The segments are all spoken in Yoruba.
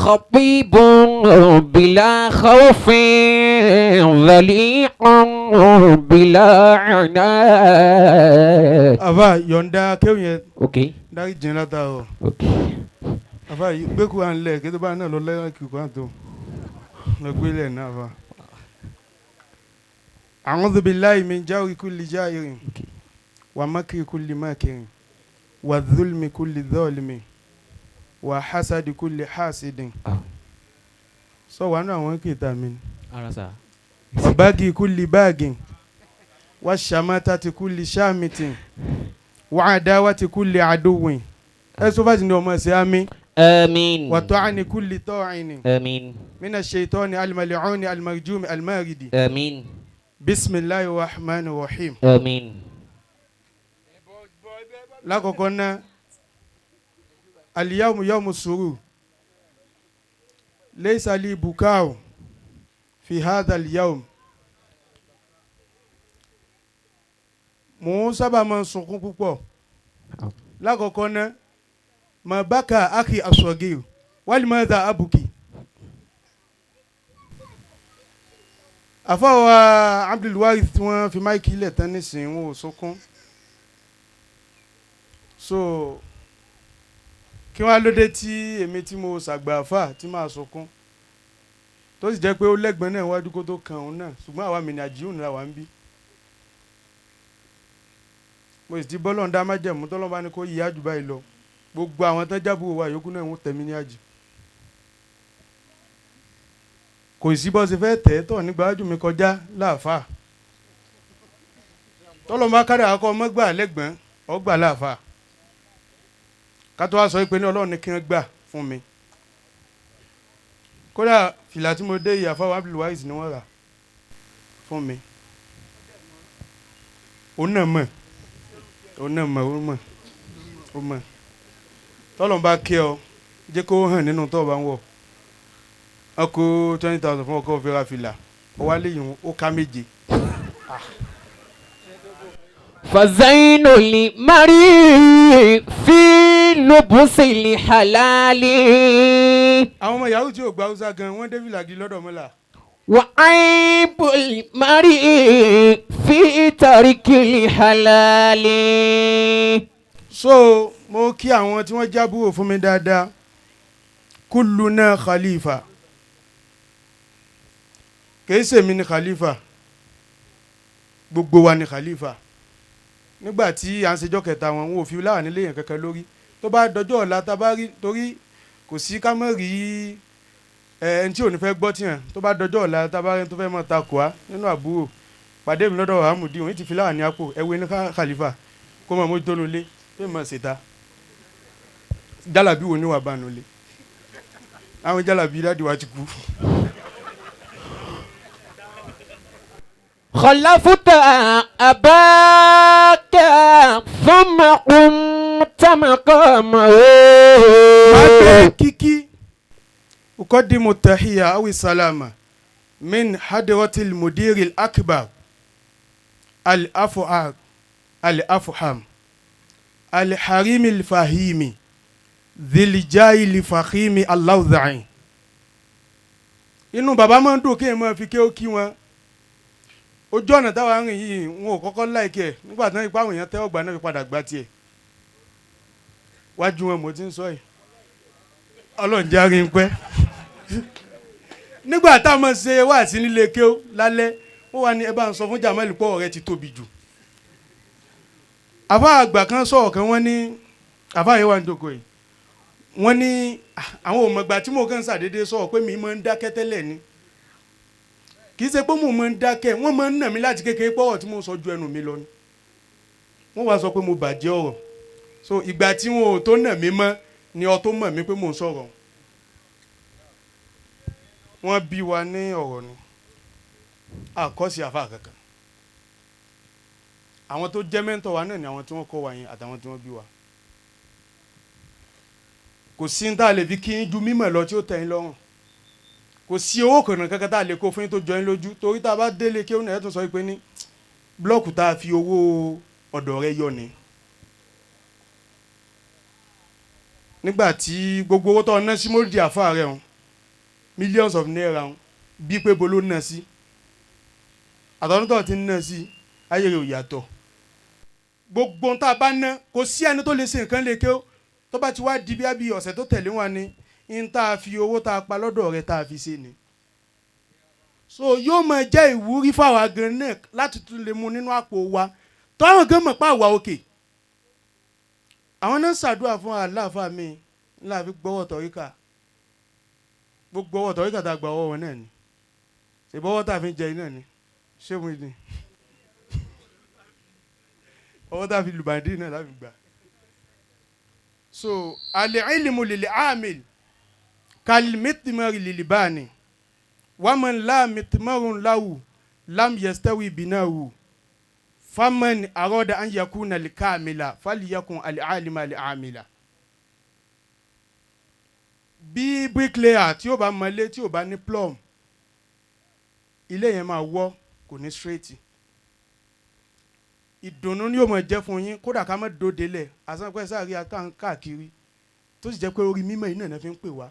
خطيب بلا خوف ذليع بلا عناد. Àfa yọ̀ǹda kéwìn yẹn. Ok. Dárí jìn látàárọ̀. Ok. Àfa yìí gbé kúrò ńlẹ̀ kí tó bá náà lọ lẹ́yìn kíkọ́ àtò lọ gbé lẹ̀ náà àfa. A'udhu billahi min jawri kulli ja'irin wa makri kulli makirin wa dhulmi kulli dhalimi wa hasadi kulli hasidin. Sọ wà nù àwọn kìtà mi ni. Ara sa. Wa bagi kulli bagin wa shamatati kulli shamitin wa adawati kulli aduwin. Ẹ sọ fàtí ni ọmọ ẹsẹ àmì. آمين. Wa ta'ani kulli ta'ini. آمين. Mina shaitani almal'uni almarjumi almaridi. آمين. Bisimilahi rahman rahim. آمين. Lákọ̀ọ́kọ́ náà, aliyamu yawmu suru laysa li bukau fi hadha aliyawm. Mò ń sábà máa ń sunkún púpọ̀. Lákọ̀ọ́kọ́ náà, mà baka akhi asogir wal madha abuki. Àfọwọ́ Abdulwarith tí wọ́n fi máìkì ilẹ̀ tán nísìnyí, wọn ò sunkún. So kí wọ́n á lóde tí èmi tí mo ṣàgbà àfà tí màá sunkún, tó sì jẹ́ pé ó lẹ́gbẹ̀ẹ́ náà wájú kó tó kan òun náà, ṣùgbọ́n àwa mi ní àjíhùn la wà ń bí. Mo sì ti bọ́lọ̀ ń dá májẹ̀mú tọ́lọ́ bá ní kó yí àjù báyìí lọ, gbogbo àwọn tán jábùrò wa yòókù náà ń tẹ̀mí ní àjù. Kò sí bọ́ ṣe fẹ́ tẹ̀ tọ̀ nígbà ájú mi kọjá láàfà tọ́lọ́ bá kárí àkọ́ mọ́gbà lẹ́gbọ̀n ọgbà láàfà ká tó wá sọ pé ní Ọlọ́run ní kí wọ́n gbà fún mi. Kódà fìlà tí mo dé yìí, àfáwọn Abdulwaris ni wọ́n rà fún mi. Òun náà mọ̀, òun náà mọ̀, ó mọ̀, ó mọ̀. Tọ́lọ́n bá kí ọ, jẹ́ kó hàn nínú tó bá ń wọ̀. Wọ́n kó 20,000 fún ọkọ̀ òfin ra fìlà, ó wá léyìn ó ká méje. فزين المرء في لبس الحلال. Àwọn ọmọ yahoo tí ò gba Hausa gan, wọ́n dé fìlà gidi lọ́dọ̀ mọ́là. وعيب المرء في ترك الحلال. So mo kí àwọn tí wọ́n jábúrò fún mi dáadáa. Kulluna khalifa, kìí ṣèmi ni khalifa, gbogbo wa ni khalifa. Nígbà tí à ń ṣèjọ́ kẹta wọn, wọn ò fi láwà nílé yẹn kankan lórí. Tó bá dọjọ́ ọ̀la tá a bá rí, torí kò sí ká mọ̀ rí ẹ ẹni tí ò ní fẹ́ gbọ́ tiẹ̀. Tó bá dọjọ́ ọ̀la tá a bá rí ẹni tó fẹ́ mọ̀ ta kùá nínú àbúrò, pàdé mi lọ́dọ̀ Amudi, òun ti fi láwà ní àpò ẹ̀wé ní khalifa kó mọ̀ mójútó nulẹ̀ tó mọ̀ ṣèta. Jálàbí wo ni wàá bá nulẹ̀? Àwọn jálàbí dáàdi wa ti kú. خلفت أباك ثم قمت مقامه. Máa gbé kíkí ukodimu tahiya awi salama min hadratil mudiril akbar al-afuham al-afuham al-harimil fahimi dhilijayil fahimi alawzai. Inú bàbá máa ń dùn kí n máa fi ké ó kí wọn. Ojú ọ̀nà táwa ń rìn yìí, wọn ò kọ́kọ́ láìkẹ́ ẹ̀ nígbà tí wọ́n ipá àwọn èèyàn tẹ́wọ́ gbà náà fi padà gbà tiẹ̀. Wájú wọn mo ti ń sọ yìí, Ọlọ́run jẹ́ àárín pẹ́. Nígbà táwọn máa ṣe wáàsí nílé kéó lálẹ́, ó wà ní ẹ bá ń sọ fún Jamal pọ̀ ọ̀rẹ́ ti tóbi jù. Àfa àgbà kan sọ̀rọ̀ kan, wọ́n ní àfa yìí wà ní dòkò yìí, wọ́n ní àwọn òmùgbà tí mo kàn ṣàdédé sọ̀rọ̀ pé mi máa ń dákẹ́ tẹ́lẹ̀ ni. Kì í ṣe pé mo máa ń dákẹ́, wọ́n máa ń nà mí láti kékeré pọ̀rọ̀ tí mo sọ ju ẹnu mi lọ ni. Wọ́n wá sọ pé mo bàjẹ́ ọ̀rọ̀. So ìgbà tí wọn ò tó nà mí mọ́ ni ọ tó mọ̀ mí pé mò ń sọ̀rọ̀. Wọ́n bí wa ní ọ̀rọ̀ ni, àkọ́sí àfa kankan. Àwọn tó jẹ́ mẹ́ńtọ̀ wa náà ni àwọn tí wọ́n kọ́ wa yẹn àtàwọn tí wọ́n bí wa. Kò sí ní tá a lè fi kí n ju mímọ̀ lọ tí ó tẹ́ yín lọ́rùn. Kò sí owó kànáà kankan tá a lè kó fún yín tó jọ yín lójú, torí tá a bá délé kí ó náà tún sọ pé ní blọọkù tá a fi owó ọ̀dọ̀ rẹ yọ ni. Nígbà tí gbogbo owó tó ná sí mọ́lìdì àfa rẹ̀ hàn, Millions of naira ń bí pé bolo ná sí, àtọ̀nutọ̀ ti ń ná sí, ayé rẹ̀ ò yàtọ̀. Gbogbo ohun tá a bá ná, kò sí ẹni tó lè ṣe nǹkan lè ké o. Tó bá ti wá di bí abí ọ̀sẹ̀ tó tẹ̀lé wọn ni n tá a fi owó tá a pa lọ́dọ̀ rẹ̀ tá a fi ṣe ni. So yóò máa jẹ́ ìwúrí fáwa gan náà láti tún lè mú nínú àpò wa tọ́run gan mọ̀ pa àwa òkè. Àwọn náà ń ṣàdúrà fún aláàfáà mi ńlá fi gbọ́wọ́ tọ̀ríkà. Gbogbo ọwọ́ tọ̀ríkà tá a gba ọwọ́ wọn náà ni, ṣèbọ́wọ́ tá a fi ń jẹ iná ni, ṣé mo ní ọwọ́ tá a fi lùbàdì náà láfi gbà. So al-ilmu lil-amil kal-mitmari lil-bani waman la mitmarun lahu lam yastawi binahu faman arada an yakuna al-kamila falyakun al-alima al-amila. Bí bricklayer tí ó bá mọlé, tí ó bá ní plumb, ilé yẹn máa wọ́, kò ní straight. Ìdùnnú ni yóò máa jẹ́ fún yín, kódà ká má dòde lẹ̀ àsanpẹ́ sáré aká káàkiri, tó sì jẹ́ pé orí mímọ́ yìí náà fi ń pè wá.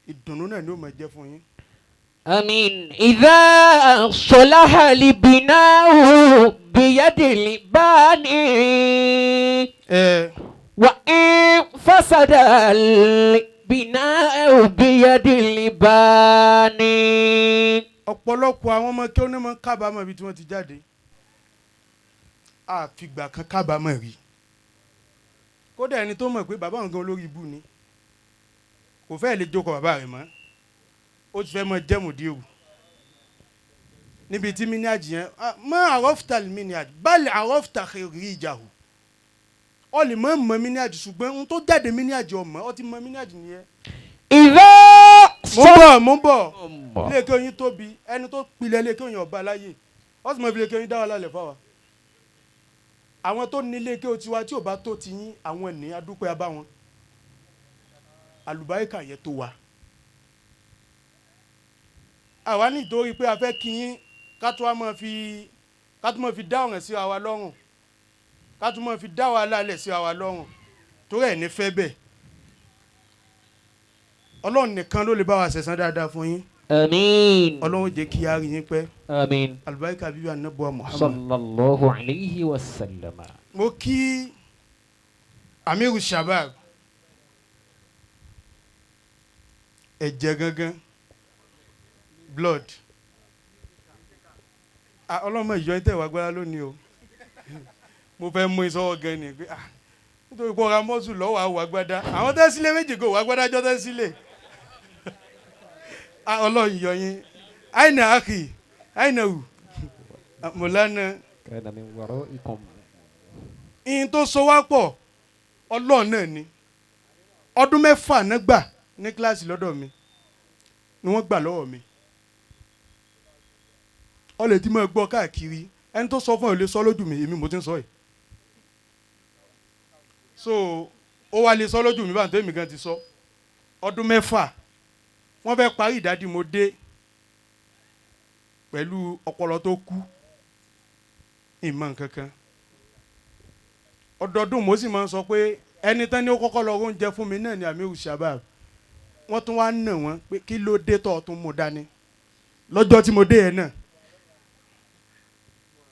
Ìdùnnú náà ni yóò máa jẹ́ fún yín. آمين. إذا صلح البناء بيد الباني Ẹ وإن فسد البناء بيد الباني. Ọ̀pọ̀lọpọ̀ àwọn ọmọ kí ó ní máa ń kábàámọ̀ ibi tí wọ́n ti jáde, àfìgbà kan kábàámọ̀ rí. Kódà ẹni tó mọ̀ pé bàbá òun gan olórí ibú ni, kò fẹ́ẹ̀ lè jókòó bàbá rẹ̀ mọ́, ó ti fẹ́ mọ jẹ́mùdíwù níbi tí miniaji yẹn mọ àrọ́fùtà miniaji báàlì àrọ́fùtà rí ìjàhù. Ọ lè mọ mọ miniaji, ṣùgbọ́n ohun tó jáde miniaji ọmọ ọ ti mọ miniaji nìyẹn. إذا Mo ń bọ̀, mo ń bọ̀. Ilé kéwìn tóbi, ẹni tó pilẹ̀ ilé kéwìn ọba láyè, ó sì mọ ibi ilé kéwìn dá wà lálẹ́ fáwa. Àwọn tó ní ilé kéwìn tiwa tí ò bá tó ti yín, àwọn ní adúpẹ́ abá wọn, àlùbáríkà yẹn tó wa. Àwa nítorí pé a fẹ́ kí yín, ká tó máa fi dá ọ̀ràn sí wa lọ́rùn, ká tó máa fi dá wàhálà lẹ̀ sí wa lọ́rùn, torí ẹ̀ ní fẹ́ bẹ́ẹ̀. Ọlọ́run nìkan ló lè bá wa ṣẹ̀san dáadáa fún yín. آمين. Ọlọ́run jẹ́ kí a rí yín pẹ́. آمين. Àlùbáríkà bíbí anábọ̀ Muhammad. صلى الله عليه وسلم. Mo kí Amiru Shabab, ẹ̀jẹ̀ gangan, blood. Ah, ọlọ́mọ ìjọ tẹ̀ wá gbára lónìí o. Mo fẹ́ mú ìsọwọ́ gan ni pé, ah, nítorí pé ọ̀rá mọ́sù lọ́wọ́ àwọn agbádá, àwọn tẹ́ sílé méjì kò wá agbádá jọ́ tẹ́ sílé. Ah, ọlọ́run yọ yín. Àìnà àkì àìnà wù mọ̀lánà. كان من ورائكم. Ihun tó so wá pọ̀, ọlọ́run náà ni. Ọdún 6 náà gbà ní kíláàsì lọ́dọ̀ mi ni wọ́n gbà lọ́wọ́ mi. Ọ lè ti máa gbọ́ káàkiri, ẹni tó sọ fún ẹ ò lè sọ lójú mi, èmi mo ti ń sọ yìí. So ó wá lè sọ lójú mi báyìí tó èmi gan ti sọ. Ọdún 6 wọ́n fẹ́ parí ìdádì, mo dé pẹ̀lú ọpọlọ tó kú, ìmọ̀ nǹkankan. Ọdọọdún mo sì máa ń sọ pé ẹni tán ni ó kọ́kọ́ lọ oúnjẹ fún mi náà ni Amiru Shabab. Wọ́n tún wá nà wọ́n pé kí ló dé tó tún mú dání lọ́jọ́ tí mo dé yẹn náà.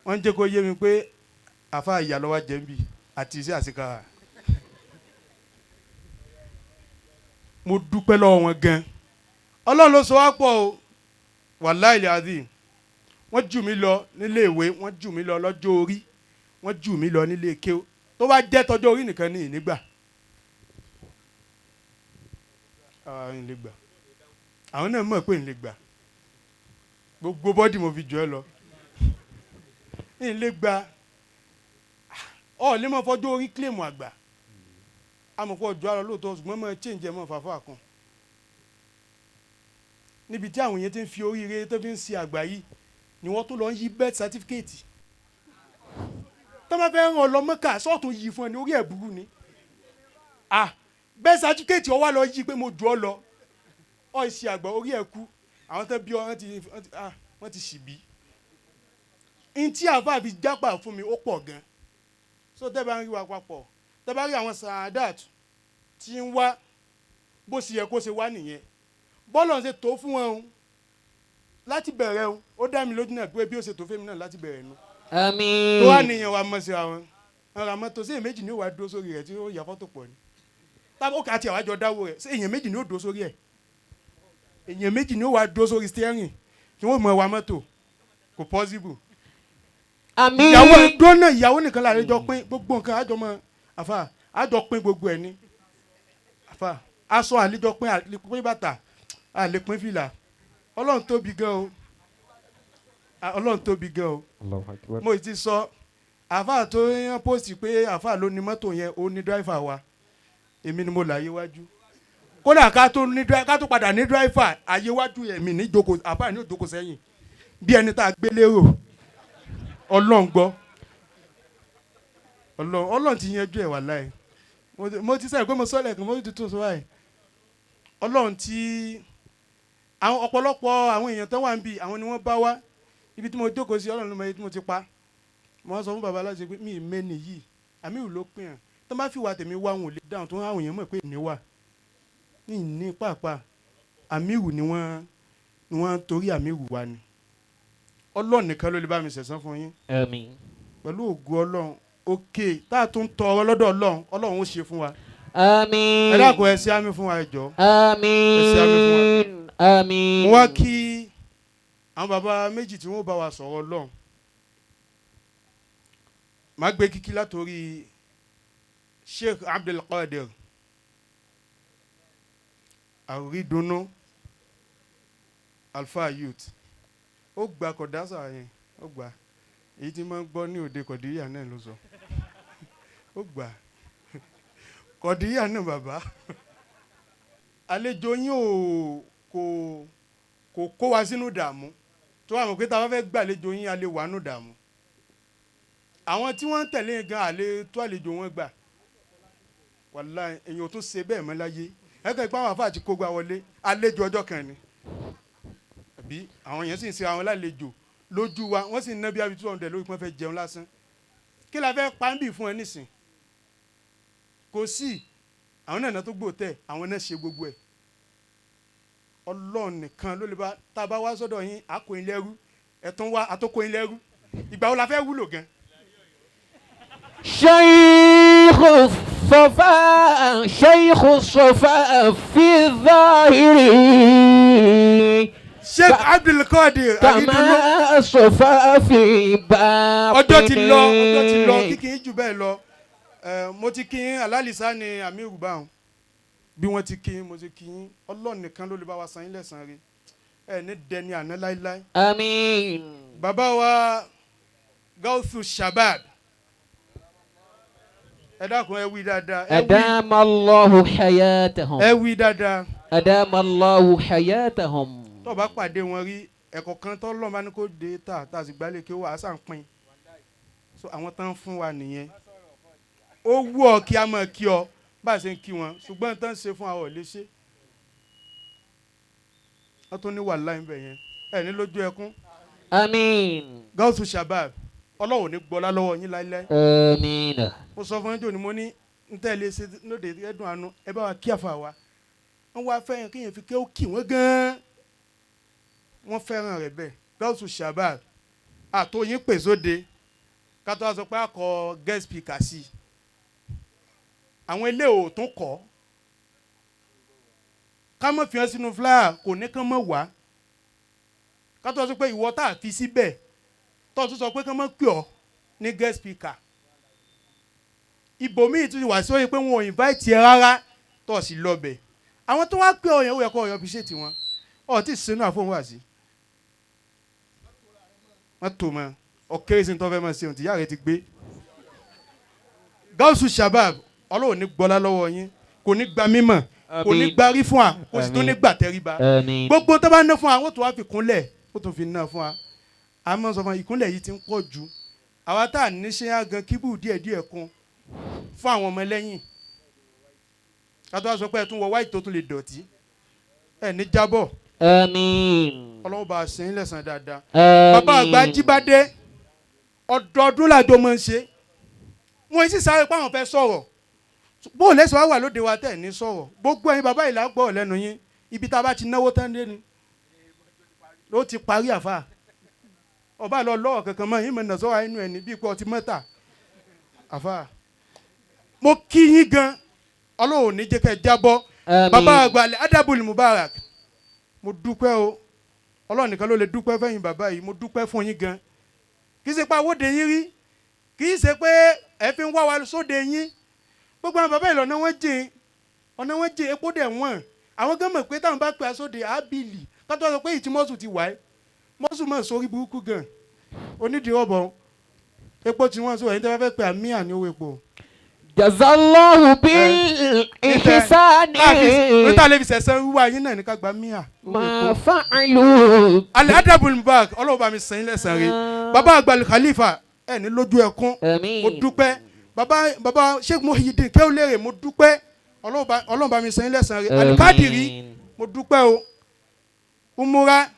Wọ́n ń jẹ́ kó yé mi pé àfa ìyá lọ́wọ́ jẹ́ ń bì àti iṣẹ́ àṣekà. Mo dúpẹ́ lọ́wọ́ wọn gan. Ọlọ́run ló sọ wá pọ̀ o, wàláì àdì. Wọ́n jù mí lọ nílé ìwé, wọ́n jù mí lọ lọ́jọ́ orí, wọ́n jù mí lọ nílé kéwú. Tó bá jẹ́ tọjọ́ orí nìkan ní ìnígbà, ìlè gbà. Àwọn náà mọ̀ pé ìlè gbà. Gbogbo bọ́dì mo fi jù ẹ lọ, ìlè gbà. Ọ lè mọ fọjọ́ orí kílèmù àgbà, amọ̀pọ̀ ọjọ́ àlọ́ lóòótọ́, ṣùgbọ́n mọ̀ change ẹ̀ mọ̀ fàáfàá kan níbi tí àwọn yẹn ti ń fi oríire tó fi ń ṣe àgbà yìí ni wọ́n tún lọ ń yí birth certificate. Tó bá fẹ́ ràn ọ́ lọ Mọ́kà, sọ́ọ̀tún yìí fún ẹ ní orí ẹ̀ burú ni. Ah, birth certificate ọ wá lọ yí pé mo jù ọ lọ, ọ ṣe àgbà, orí ẹ̀ kú. Àwọn tó bí ọ wọ́n ti ṣì bí. N tí àfa fi jápà fún mi ó pọ̀ gan. So tẹ́ bá ń rí wa papọ̀, tẹ́ bá rí àwọn sàádàt tí ń wá bó ṣe yẹ kó ṣe wá nìyẹn. Bọ́ọ̀lù ṣe tó fún wọn o láti bẹ̀rẹ̀ o, ó dá mi lójú náà pé bí ó ṣe tó fẹ́mi náà láti bẹ̀rẹ̀ nu. Àmín. Tó wà níyàn wa mọ̀ sí àwọn ọ̀rọ̀ àmọ́ tó sí èyàn méjì ni ó wà dúró sórí rẹ̀ tí ó yà fọ́tò pọ̀ ni, tábà ó kà á tiẹ̀ wá jọ dáwó rẹ̀, sí èyàn méjì ni ó dúró sórí ẹ̀, èyàn méjì ni ó wà dúró sórí steering tí wọ́n mọ̀ wa mọ́tò, kò possible. Àmín. Ìyàwó dúró náà, ìyàwó nìkan láàrin jọ pín gbogbo nǹkan, àjọ mọ àfà, àjọ pín gbogbo ẹ̀ ní àfà, aṣọ àlejò pín, àlepín bàtà, àlepín fìlà. Ọlọ́run tóbi gan o. Ah, Ọlọ́run tóbi gan o. Allahu Akbar. Mo ti sọ àfà tó yán post pé àfà ló ní mọ́tò yẹn, ó ní driver wa, èmi ni mo là yéwájú. Kódà ká tó padà ní driver àyéwájú, èmi ní jókòó, àfà ní òjókòó sẹ́yìn bí ẹni tá a gbé lérò. Ọlọ́run gbọ́, Ọlọ́run ti yanjú ẹ̀, wàláhì. Mo ti sẹ́yìn pé mo sọ́lẹ̀ kan, mo ti tún sọ báyìí. Ọlọ́run ti àwọn ọ̀pọ̀lọpọ̀ àwọn èèyàn tó wà ń bì, àwọn ni wọ́n bá wá ibi tí mo jókòó sí. Ọlọ́run ló mọ iye tí mo ti pa. Mo wá sọ fún baba aláṣẹ pé mi ì mẹ́ni yìí, àmì ìlú ló pín yàn tó bá fi wà tèmi wá, wọn ò lè dáhùn tó àwọn èèyàn mọ̀ pé ní wà ní ní pàápàá. Àmì ìwù ni wọ́n torí àmì ìwù wa ni. Ọlọ́run nìkan ló lè bá mi sẹ̀sán fún yín. Àmín. Pẹ̀lú ògo Ọlọ́run, òkè tá a tún tọrọ lọ́dọ̀ Ọlọ́run, Ọlọ́run ó ṣe fún wa. Àmín. Ẹ dákun, ẹ ṣe àmì fún wa, ẹ jọ̀ọ́. Àmín. Ẹ ṣe àmì fún wa. Àmín. Mo wá kí àwọn bàbá méjì tí wọ́n bá wa sọ̀rọ̀ Ọlọ́run. Má gbé kíkí látòrí Sheikh Abdulkadir Àrídùnnú Alfa Youth. Ó gba kọ̀dásà yẹn, ó gba èyí tí máa ń gbọ́ ní òde kọ̀díyà náà ló sọ, ó gbà kọ̀díyà náà. Bàbá, àlejò yín ò kò kó wa sínú dààmú tó wà mọ̀ pé tá a bá fẹ́ gbàlejò yín, a lè wà nù dààmú. Àwọn tí wọ́n ń tẹ̀lé yín gan, àlè tó àlejò wọn gbà. Wàláhì, èèyàn ò tún ṣe bẹ́ẹ̀ mọ́ láyé. Ẹ̀ka ìpá àwọn àfáà ti kó gba wọlé àlejò ọjọ́ kan ni, àbí àwọn yẹn sì ń ṣe àwọn lálejò lójú wa, wọ́n sì ń ná bí abi 200 lórí pé wọ́n fẹ́ jẹun lásán. Kí la fẹ́ pa ń bì fún ẹ nísìn? Kò sí. Àwọn náà tó gbòòtẹ̀, àwọn náà ṣe gbogbo ẹ̀. Ọlọ́run nìkan ló lè bá. Tá a bá wá sọ́dọ̀ yín, a kó yín lẹ́rú, ẹ̀tún wá àtókò yín lẹ́rú. Ìgbà wo la fẹ́ wúlò gan? شيخ الصفا، شيخ الصفا في الظاهر. Sheikh Abdulkadir Àrídùnnú. كما الصفا في باطن. Ọjọ́ ti lọ, ọjọ́ ti lọ. Kíkì yín jù bẹ́ẹ̀ lọ. Mo ti kí yín alálìsá ni àmì ìrùbá bí wọ́n ti kí yín, mo ti kí yín. Ọlọ́run nìkan ló lè bá wa san yín lẹ́san rí. Ẹ ní dẹni àná láíláí. آمين. Bàbá wa Gausu Shabab, ẹ dákun, ẹ wí dáadáa, ẹ wí. أدام الله حياتهم. Ẹ wí dáadáa. أدام الله حياتهم. Tó o bá pàdé wọn rí ẹ̀kọ́ kan tó lọ́ọ́ bá ní kó dé tà tá a sì gbálẹ̀ kí ó wà á sàn pín so, àwọn tán fún wa nìyẹn. Ó wú ọ kí a máa kí ọ bá a ṣe ń kí wọn, ṣùgbọ́n tán ṣe fún àwọn ò lè ṣe. Wọ́n tún ní wàhálà ń bẹ̀ yẹn, ẹ ní lójú ẹkún. آمين. Gausu Shabab, Ọlọ́run ò ní gbọ́lá lọ́wọ́ yín láíláí. آمين. Mo sọ fún ẹjọ́ ni, mo ní n tẹ́ lè ṣe lóde ẹ̀dùn àánú, ẹ bá wa kí àfà wa. Wọ́n wá fẹ́ràn kéèyàn fi kéwò kì wọ́n gan-an, wọ́n fẹ́ràn rẹ̀ bẹ́ẹ̀. Gausu Shabab àtòyìn pèsòde kátó wá sọ pé akọ guest speaker sí i, àwọn ilé òòtún kọ́ ká mọ̀ fi hàn sínú flyer, kò ní kán mọ̀ wá. Kátó wá sọ pé ìwọ tá a fi síbẹ̀ tó tún sọ pé kán mọ̀ pè ọ́ ní guest speaker, ibòmíì tún wà sí òye pé wọn ò invite ẹ rárá, tó sì lọ bẹ̀. Àwọn tó wá pè ọ yẹn, ó yẹ kó ọyọ appreciate wọn. Ọ tí sínú àfọwọ́n wá sí wọ́n tó mọ́ ọ kéré sí ní tó fẹ́ máa ṣe ohun tí ìyá rẹ ti gbé. Gausu Shabab, Ọlọ́run ní gbọ́lá lọ́wọ́ yín, kò ní gba mímọ̀, kò ní Àmín. gba rí fún wa, kò sì tún ní gbà tẹríba. آمين. Gbogbo tó bá ná fún wa, wọ́n tún wá fi kúnlẹ̀, ó tún fi ná fún wa. A máa ń sọ fún wa, ìkúnlẹ̀ yìí ti ń pọ̀ jù. Àwa tá à ní ṣe á gan kíbù díẹ̀díẹ̀ kún fún àwọn ọmọ ẹlẹ́yìn, ká tó wá sọ pé ẹ tún wọ wáìtì tó tún lè dọ̀tí. Ẹ ní jábọ̀. آمين. Ọlọ́run bá a ṣe ń lẹ̀sán dáadáa. آمين. Bàbá àgbà Jíbádé, ọdọọdún làjọ máa ń ṣe. Wọn sì sáré pé àwọn fẹ́ sọ̀rọ̀. Bóun lẹ́sọ̀ wá wà lóde wa tẹ̀ ní sọ̀rọ̀, gbogbo ẹ̀yin bàbá yìí là ń gbọ́ lẹ́nu yín. Ibi tá a bá ti náwó tán dé ni ló ti parí. Àfa ọba lọ lọ́wọ́ kankan mọ́ ìmọ̀ nà sọ́wọ́ inú ẹ̀ ní bí pé ọtí mọ́ta. Àfa, mo kí yín gan, Ọlọ́run ní jẹ́ kẹ́ ẹ jábọ́. Àmín. Bàbá àgbà Adabul Mubarak, mo dúpẹ́ o. Ọlọ́run nìkan ló lè dúpẹ́ fẹ́yìn bàbá yìí. Mo dúpẹ́ fún yín gan. Kì í ṣe pé àwòdè yín rí, kì í ṣe pé ẹ fi ń wá wa sóde yín. Gbogbo àwọn bàbá yìí lọ́nà wọn jìn, ọ̀nà wọn jìn, epo dẹ̀ wọ́n. Àwọn gan mọ̀ pé táwọn bá pè asóde ábìlì kátó sọ pé ìtí mọ́sù ti wáyé, mọ́sù mọ̀ sórí burúkú gan onídìí ọ̀bọ̀n epo tí wọ́n sọ. Ẹ̀yin tẹ́ bá fẹ́ pè àmì àní owó epo. Jazallahu bil ihsani. Níta lè fi sẹ̀sẹ̀ wíwá yín náà ní ká gba míà owó Ma epo. fa'alu. Alẹ́ Adabul Mubarak, Ọlọ́run bá mi sẹ́yìn yín lẹ́sàn-án rí. Bàbá àgbà Khalifa, ẹ̀ ní lójú ẹkún. Àmín. Mo dúpẹ́. Bàbá, bàbá Sheikh Muhyiddin Kéwúlérè, mo dúpẹ́. Ọlọ́run bá mi sẹ́yìn lẹ́sàn-án rí. Alikadiri, mo dúpẹ́ o. Umura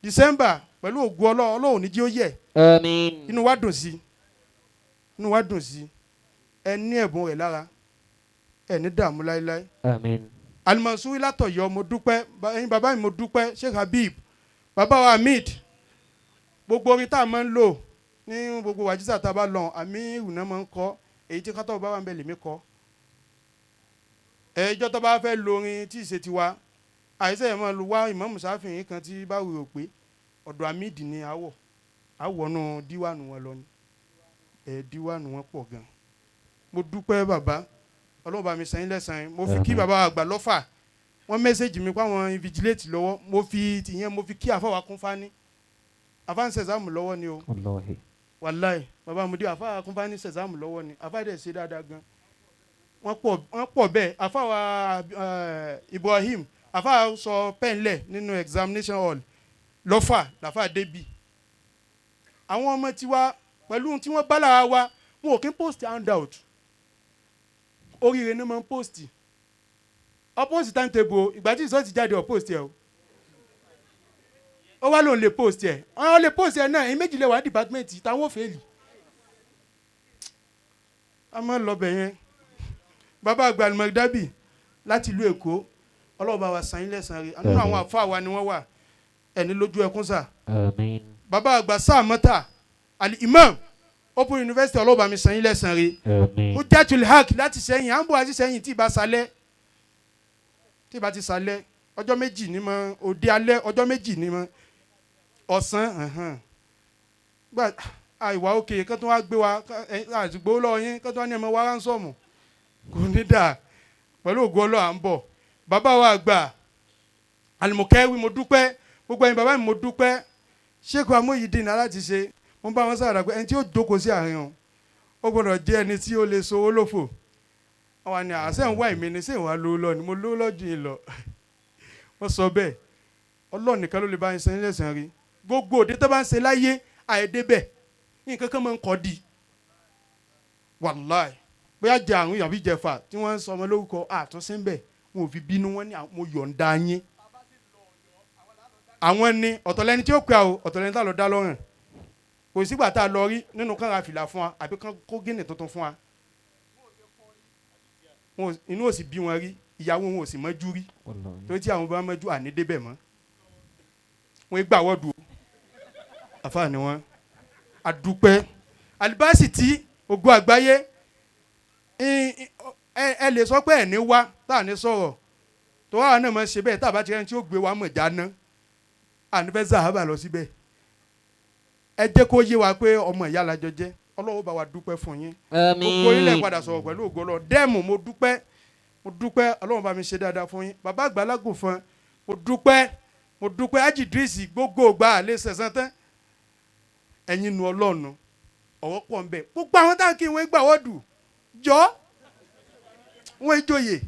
December pẹ̀lú ògùn Ọlọ́run, Ọlọ́run ní jí ó yẹ. Àmín. Inú wa dùn sí, inú wa dùn sí. Ẹ ní ẹ̀bùn rẹ̀ lára, ẹ ní dààmú láéláé. Àmín. Alimansuri látọ̀yọ́, mo dúpẹ́. Ẹ̀yin bàbá mi, mo dúpẹ́. Sheikh Habib, bàbá wa Hamid, gbogbo orin tá a máa ń lò ní gbogbo wàjísà tá a bá lọ, àmì ìrùnà máa ń kọ èyí tí kátó bá wà ń bẹ lèmi kọ. Ẹjọ́ tó bá fẹ́ lo orin tí ì ṣe tiwa, àìsàn yẹn máa lu wá ìmáàmù sáfìhìn kan tí bá wù ú pé ọ̀dọ̀ Hamid ni àwọ̀ àwọ̀nù díwánu wọn lọ ni. Ẹ̀ díwánu wọn pọ̀ gan. Mo dúpẹ́ bàbá, Ọlọ́run bá mi san yín lẹ́san. Mo fi kí bàbá àgbà lọ́fà, wọ́n message mi pé àwọn invigilate lọ́wọ́. Mo fi tìyẹn, mo fi kí àfọwà kún fani, àfa ń sẹ̀sáàmù lọ́wọ́ ni o. Wallahi. Wàláì, bàbá mi dé, àfa kún fani sẹ̀sáàmù lọ́wọ́ ni. Àfa dẹ̀ ṣe dáadáa gan. Wọ́n pọ̀ bẹ́ẹ̀. Àfàwà Ibrahim, àfa sọ pẹ́ńlẹ̀ nínú examination hall lọ́fà làfà débi. Àwọn ọmọ tiwa pẹ̀lú ohun tí wọ́n bá lára wa, wọn ò kí ń post handout. Oríire ni wọ́n máa ń post ọ, post timetable o. Ìgbà tí ìsọ́ọ̀tì jáde, ọ post ẹ o. Ó wá lóun lè post ẹ, ọ lè post ẹ náà. Ẹ̀yin méjì lè wà ní department táwọn ò fail. A máa ń lọ bẹ̀ yẹn. Bàbá àgbà Alimọ̀dábì láti ìlú Èkó, Ọlọ́run bá wa san yín lẹ́san rẹ̀. Nínú àwọn àfáà wa ni wọ́n wà. Ẹni lójú ẹkún sà. Àmín. Bàbá àgbà Sáàmọ́tà Ali Imam Open University, Ọlọ́run bá mi san yín lẹ́san rẹ̀. Àmín. Hujjatul Haq láti sẹ́yìn, à ń bọ̀ àti sẹ́yìn tí ì bá salẹ̀, tí ì bá ti salẹ̀ ọjọ́ 2 ní mọ́ òde alẹ́, ọjọ́ 2 ní mọ́ ọ̀sán ẹ̀hán. Gbà àìwá òkè kán tó wá gbé wa àdúgbò lọ́wọ́ yín, kán tó wá ní ẹ̀mọ́ wa ransom kò ní dà. Pẹ̀lú ògo Ọlọ́run, à ń bọ̀. Bàbá wa àgbà Alimọ̀kẹ́wì, mo dúpẹ́. Gbogbo ẹ̀yin bàbá mi, mo dúpẹ́. Sheikh Amóyídìn aláti ṣe, mo bá wọn sára pé ẹni tí ó jókòó sí àárín wọn, ó gbọ́dọ̀ jẹ́ ẹni tí ó lè sowó lófò. Wọ́n wà ní àṣẹ ń wá ìmí ni ṣé ìwà lówó lọ ni mo lówó lọ́jọ́ yìí lọ. Wọ́n sọ bẹ́ẹ̀. Ọlọ́run nìkan ló lè bá yín san yín lẹ́san rí. Gbogbo òde tó bá ń ṣe láyé àìdé bẹ́ẹ̀, nǹkan kan máa ń kọ́ di wàláì. Bóyá jẹ àrùn yàbí jẹfà tí wọ́n ń sọ ọmọ lórúkọ àtúnṣe ń bẹ̀, wọn ò fi bínú. Wọn ní mo yọ̀ǹda yín. Àwọn ni ọ̀tọ̀lẹ́ni tí ó pè á o, ọ̀tọ̀lẹ́ni tá a lọ dá lọ́rùn. Kò sígbà tá a lọ rí nínú kán ra fìlà fún wa àbí kán kó gíní tuntun fún wa. Inú ò sì bí wọn rí, ìyàwó wọn ò sì mọ́jú rí. Wallahi. Torí tí àwọn bá mọ́jú àní débẹ̀ mọ́, wọn gbà wọ́ọ̀dù o. Àfààní wọn àdúpẹ́ alibasi tí ògo àgbáyé. Ẹ lè sọ pé ẹ̀ ní wá tá à ní sọ̀rọ̀ tó wà náà máa ń ṣe bẹ́ẹ̀. Tá a bá ti rẹ́ni tí ó gbé wa mọ̀ jáná, àní fẹ́ zahaba lọ síbẹ̀. Ẹ jẹ́ kó yé wa pé ọmọ ìyá lajọ jẹ́. Ọlọ́wọ́ bá wa dúpẹ́ fún yín. Gbogbo yín lè padà sọ̀rọ̀ pẹ̀lú ògo Ọlọ́run. Dẹ́ẹ̀mù, mo dúpẹ́, mo dúpẹ́. Ọlọ́run bá mi ṣe dáadáa fún yín. Bàbá àgbàlagbò fún, mo dúpẹ́, mo dúpẹ́. Ájìdírísì gbogbo ògbà àlẹ́ sẹ̀sán tán. Ẹ̀yin nu Ọlọ́run ọ̀wọ́ pọ̀ ń bẹ̀. Gbogbo àwọn táwọn kí wọ́n gbà wọ́ọ̀dù jọ wọ́n ìjòyè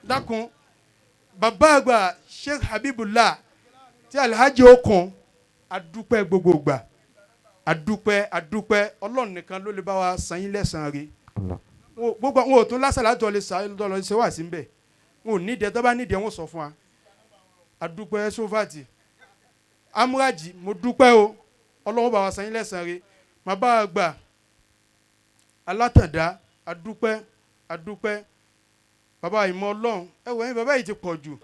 dákun. Bàbá àgbà Sheikh Habibullah tí Alhaji Okun, adúpẹ́ gbogbo gbà, adúpẹ́, adúpẹ́. Ọlọ́run nìkan ló lè bá wa san yín lẹ́san rí. Gbogbo wọn ò tún lásàlá tó lè sa lọ ṣe wà sí nbẹ. Wọn ò nídìí ẹ, tó bá nídìí ẹ, wọn sọ fún wa. Adúpẹ́ sófàtì amúrájì, mo dúpẹ́ o. Ọlọ́run bá wa san yín lẹ́san rí. Bàbá àgbà alátàndá, adúpẹ́, adúpẹ́. Bàbá ìmọ̀ Ọlọ́run, ẹ wọ̀ yín bàbá yìí ti pọ̀ jù.